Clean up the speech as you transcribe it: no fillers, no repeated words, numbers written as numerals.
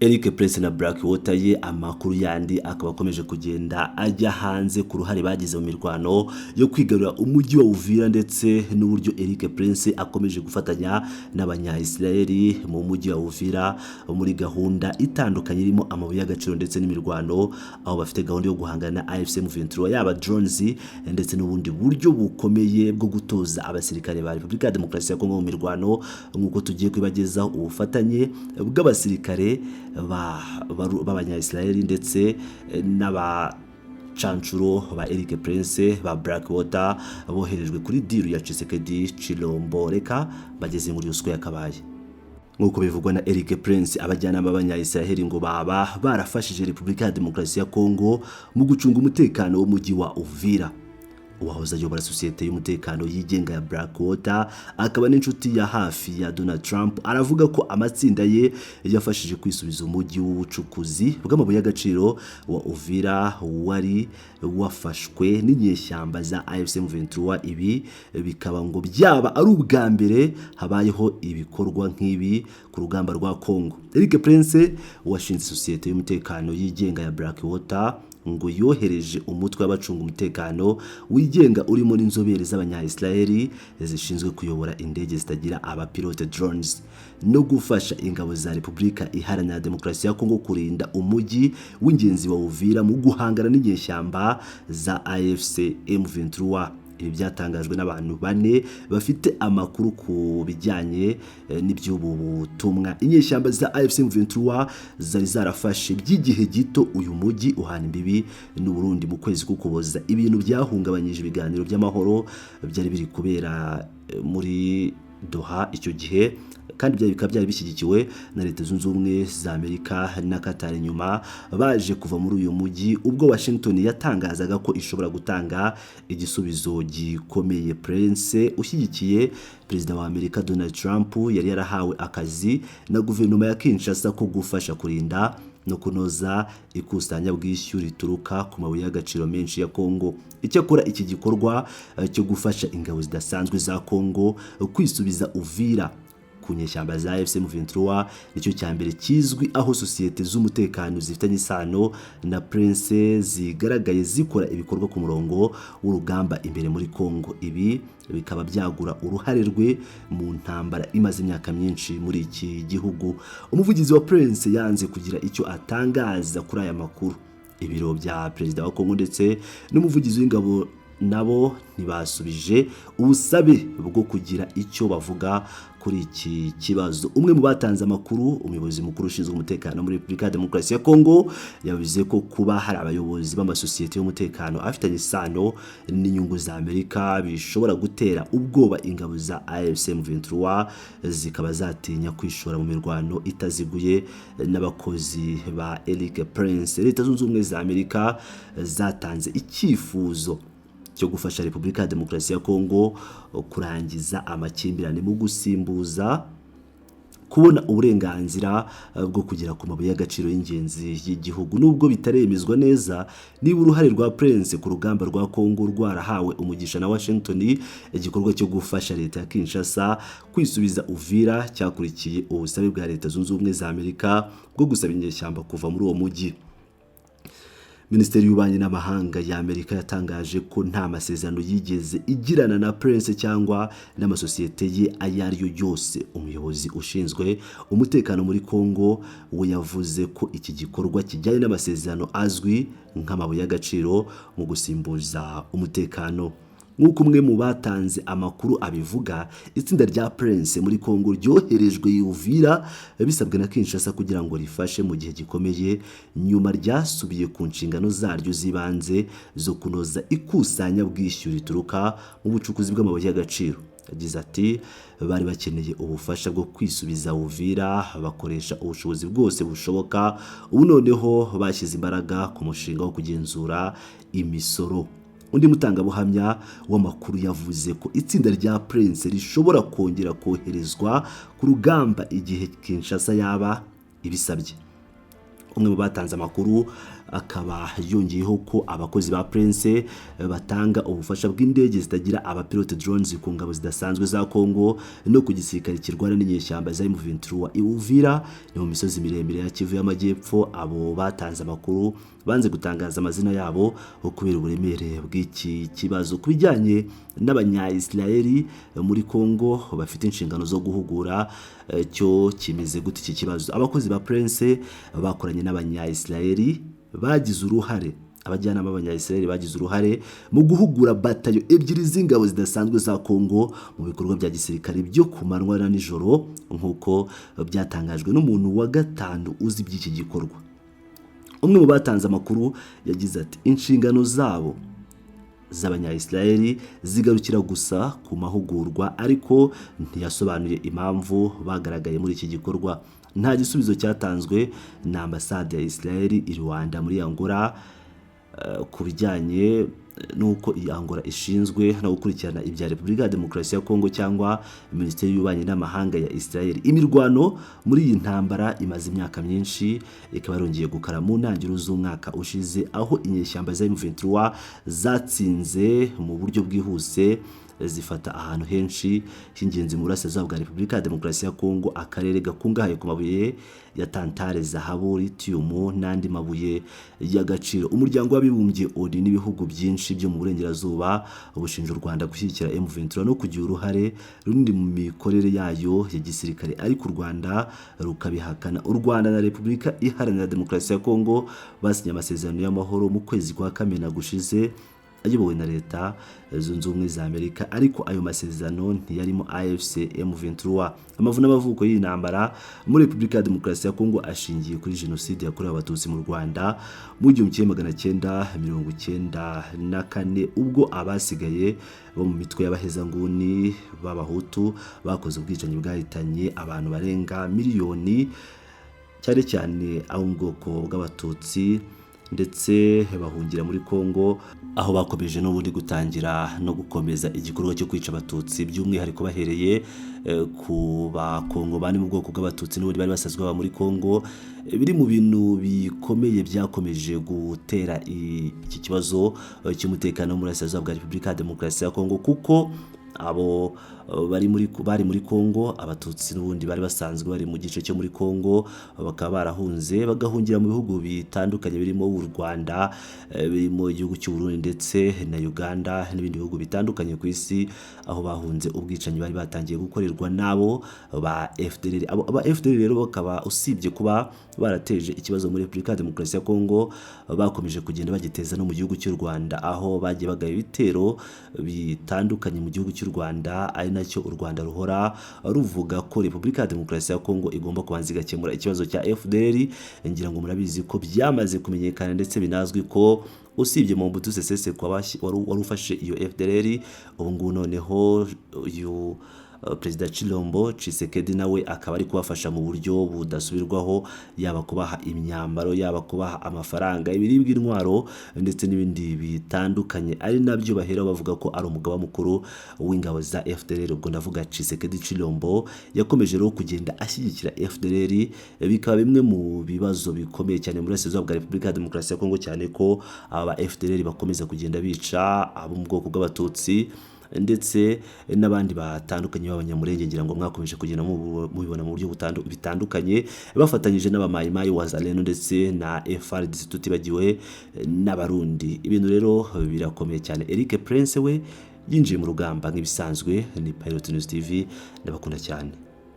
Eric Prince na Blackwater ye. Amakuru yandi akaba akomeje kugenda ajya hanze ku ruhare bagize mu mirwano yo kwigarurira umujyi wa Uvira, ndetse n'uburyo Eric Prince akomeje gufatanya n'Abanya-Israeli mu mujyi wa Uvira muri gahunda itandukanye irimo amabuye y'agaciro ndetse n'imirwano, aho bafite gahunda yo guhangana na AFC M23, yaba drones ndetse n'ubundi buryo bukomeye bwo gutoza abasirikare ba Repubulika ya Demokarasi ya Kongo mu mirwano, nk'uko tugiye kubibagezaho. Ubufatanye bw'abasirikare b'Abanya-Israeli ndetse n'abacancuro ba Eric Prince ba Blackwater boherejwe kuri deal ya Tshisekedi Chilombo, reka bageze muri yose uko yakabaye. Nk'uko bivugwa na Eric Prince, abajyanama b'Abanya-Israel ngo baba barafashije Repubulika ya Demokarasi ya Kongo mu gucunga umutekano w'umujyi wa Uvira. Uwahoze ayobora sosiyete y'umutekano yigenga ya Blackwater, akaba n'inshuti ya hafi ya Donald Trump, aravuga ko amatsinda ye yafashije kwisubiza umujyi w'ubucukuzi bw'amabuye y'agaciro wa Uvira wari wafashwe n'inyeshyamba za AFC M23. Ibi bikaba ngo byaba ari ubwa mbere habayeho ibikorwa nk'ibi ku rugamba rwa Congo. Eric Prince washinze sosiyete y'umutekano yigenga ya Blackwater ngo yohereje umutwe w'abacunga umutekano wigenga urimo n'inzobere z'Abanya-Israeli zishinzwe kuyobora indege zitagira abapilote, drones, no gufasha ingabo za Repubulika Iharanira Demokarasi ya Kongo kurinda umujyi w'ingenzi wa Uvira mu guhangana n'inyeshyamba za AFC M23. Ibi byatangajwe n'abantu bane bafite amakuru ku bijyanye n'iby'ubu butumwa. Inyeshyamba za AFC M23 zari zarafashe by'igihe gito uyu mujyi uhana imbibi n'u Burundi mu kwezi k'Ukuboza, ibintu byahungabanyije ibiganiro by'amahoro byari biri kubera muri Doha icyo gihe, kandi byari bikaba byari bishyigikiwe na Leta Zunze Ubumwe za Amerika na Qatar. Nyuma baje kuva muri uyu mujyi ubwo Washington yatangazaga ko ishobora gutanga igisubizo gikomeye. Prince ushyigikiye Perezida wa Amerika Donald Trump yari yarahawe akazi na guverinoma ya Kinshasa ko gufasha kurinda no kunoza ikusanyabwishyu rituruka ku mabuye y'agaciro menshi ya Kongo. Icyakora iki gikorwa cyo gufasha ingabo zidasanzwe za Kongo kwisubiza Uvira ku nyeshyamba za AFC M23 nicyo cya mbere kizwi aho sosiyete z'umutekano zifitanye isano na Prince zigaragaye zikora ibikorwa ku murongo w'urugamba imbere muri Kongo. Ibi bikaba byagura uruhare rwe mu ntambara imaze imyaka myinshi muri iki gihugu. Umuvugizi wa Prince yanze kugira icyo atangaza kuri aya makuru. Ibiro bya Perezida wa Kongo ndetse n'umuvugizi w'ingabo nabo ntibasubije ubusabe bwo kugira icyo bavuga kuri iki kibazo. Umwe mu batanze amakuru, umuyobozi mukuru ushinzwe umutekano muri Repubulika ya Demokarasi ya Kongo, yavuze ko kuba hari abayobozi b'amasosiyete y'umutekano afitanye isano n'inyungu za Amerika bishobora gutera ubwoba ingabo za AFC M23, zikaba zatinya kwishora mu mirwano itaziguye n'abakozi ba Eric Prince. Leta Zunze Ubumwe za Amerika zatanze icyifuzo cyo gufasha Repubulika ya Demokarasi ya Kongo kurangiza amakimbirane mu gusimbuza kubona uburenganzira bwo kugera ku mabuye y'agaciro y'ingenzi y'igihugu. Nubwo bitaremezwa neza niba uruhare rwa Prince ku rugamba rwa Kongo rwarahawe umugisha na Washington, igikorwa cyo gufasha leta ya Kinshasa kwisubiza Uvira cyakurikiye ubusabe bwa Leta Zunze Ubumwe za Amerika bwo gusaba inyeshyamba kuva muri uwo mujyi. Minisiteri y'Ububanyi n'Amahanga ya Amerika yatangaje ko nta masezerano yigeze igirana na Prince cyangwa n'amasosiyete ye ayo ari yo yose. Umuyobozi ushinzwe umutekano muri Congo we yavuze ko iki gikorwa kijyanye n'amasezerano azwi nk'amabuye y'agaciro mu gusimbuza umutekano. Nk'uko umwe mu batanze amakuru abivuga, itsinda rya Prince muri Congo ryoherejwe Uvira bisabwe na Kinshasa kugira ngo rifashe mu gihe gikomeye. Nyuma ryasubiye ku nshingano zaryo z'ibanze zo kunoza ikusanyabwishyu rituruka mu bucukuzi bw'amabuye y'agaciro. Yagize ati: "Bari bakeneye ubufasha bwo kwisubiza Uvira, bakoresha ubushobozi bwose bushoboka. Ubu noneho bashyize imbaraga ku mushinga wo kugenzura imisoro." Undi mutangabuhamya w'amakuru yavuze ko itsinda rya Prince rishobora kongera koherezwa ku rugamba igihe Kinshasa yaba ibisabye. Umwe mu batanze amakuru Akaba yongeyeho ko abakozi ba Prince batanga ubufasha bw'indege zitagira abapilote, drones, ku ngabo zidasanzwe za Congo no ku gisirikare kirwana n'inyeshyamba za M23 i Uvira, ni mu misozi miremire ya Kivu y'Amajyepfo. Abo batanze amakuru banze gutangaza amazina yabo kubera uburemere bw'iki kibazo. Ku bijyanye n'Abanya-Israeli muri Congo bafite inshingano zo guhugura, cyo kimeze gute iki kibazo? Abakozi ba Prince bakoranye n'Abanya-Israeli bagize uruhare, abajyanama b'Abanya-Israeli bagize uruhare mu guhugura batayo ebyiri z'ingabo zidasanzwe za Congo mu bikorwa bya gisirikare byo ku manywa na nijoro, nk'uko byatangajwe n'umuntu wa gatanu uzi iby'iki gikorwa. Umwe mu batanze amakuru yagize ati: "Inshingano zabo z'Abanya-Israeli zigarukira gusa ku mahugurwa," ariko ntiyasobanuye impamvu bagaragaye muri iki gikorwa. Nta gisubizo cyatanzwe na ambasade ya Israel i Rwanda muri Angola ku bijyanye n'uko iyi Angola ishinzwe no gukurikirana ibya Repubulika ya Demokarasi ya Kongo cyangwa Minisiteri y'Ububanyi n'Amahanga ya Israel. Imirwano muri iyi ntambara imaze imyaka myinshi, ikaba yarongeye gukara mu ntangiriro z'umwaka ushize, aho inyeshyamba za M23 zatsinze mu buryo bwihuse, zifata ahantu henshi h'ingenzi mu burasirazuba bwa Repubulika ya Demokarasi ya Kongo, akarere gakungahaye ku mabuye ya tantale, zahabu, lithium n'andi mabuye y'agaciro. Umuryango w'Abibumbye ONU n'ibihugu byinshi byo mu burengerazuba bushinja u Rwanda gushyigikira M23 no kugira uruhare runini mu mikorere yayo ya gisirikare, ariko u Rwanda rukabihakana. U Rwanda na Repubulika Iharanira Demokarasi ya Kongo basinye amasezerano y'amahoro mu kwezi kwa Kamena gushize, ayobowe na Leta Zunze Ubumwe za Amerika, ariko ayo masezerano ntiyarimo AFC M23. Amavu n'amavuko y'iyi ntambara muri Repubulika ya Demokarasi ya Kongo ashingiye kuri Jenoside yakorewe Abatutsi mu Rwanda mu 1994, ubwo abasigaye bo mu mitwe y'abahezanguni b'Abahutu bakoze ubwicanyi bwahitanye abantu barenga miliyoni, cyane cyane abo mu bwoko bw'Abatutsi, ndetse bahungira muri Kongo, aho bakomeje n'ubundi gutangira no gukomeza igikorwa cyo kwica Abatutsi, by'umwihariko bahereye ku Bakongomani mu bwoko bw'Abatutsi n'ubundi bari basanzwe baba muri Kongo. Biri mu bintu bikomeye byakomeje gutera iki kibazo cy'umutekano mu burasirazuba bwa Repubulika ya Demokarasi ya Kongo, kuko abo bari muri Kongo, Abatutsi n'ubundi bari basanzwe bari mu gice cyo muri Kongo, bakaba barahunze bagahungira mu bihugu bitandukanye birimo u Rwanda, birimo igihugu cy'u Burundi ndetse na Uganda n'ibindi bihugu bitandukanye ku isi, aho bahunze ubwicanyi bari batangiye gukorerwa n'abo ba FDLR. Abo aba FDLR rero bakaba, usibye kuba barateje ikibazo muri Repubulika ya Demokarasi ya Kongo, bakomeje kugenda bagiteza no mu gihugu cy'u Rwanda, aho bagiye bagaba ibitero bitandukanye mu gihugu cy'u Rwanda, ari nacyo u Rwanda ruhora ruvuga ko Repubulika ya Demokarasi ya Kongo igomba kubanza igakemura ikibazo cya FDLR. Ngira ngo murabizi ko byamaze kumenyekana ndetse binazwi ko usibye Mobutu Sese Seko wari ufashe iyo FDLR, ubu ngubu noneho uyu Perezida Chilombo Tshisekedi nawe akaba ari kubafasha mu buryo budasubirwaho, yaba kubaha imyambaro, yaba kubaha amafaranga, ibiribwa, intwaro ndetse n'ibindi bitandukanye, ari nabyo bahera bavuga ko ari umugaba mukuru w'ingabo za FDLR. Ubwo ndavuga Tshisekedi Chilombo yakomeje rero kugenda ashyigikira FDLR, bikaba bimwe mu bibazo bikomeye cyane muri burasirazuba bwa Repubulika ya Demokarasi ya Kongo, cyane ko aba ba FDLR bakomeza kugenda bica abo mu bwoko bw'Abatutsi ndetse n'abandi batandukanye b'Abanyamurenge. Ngira ngo mwakomeje kugenda mubibona mu buryo bitandukanye, bafatanyije n'Abamayimayi, Wazalendo ndetse na FARDC, tutibagiwe n'Abarundi. Ibintu rero birakomeye cyane. Eric Prince we yinjiye mu rugamba nk'ibisanzwe. Ni Pilot News TV, ndabakunda cyane.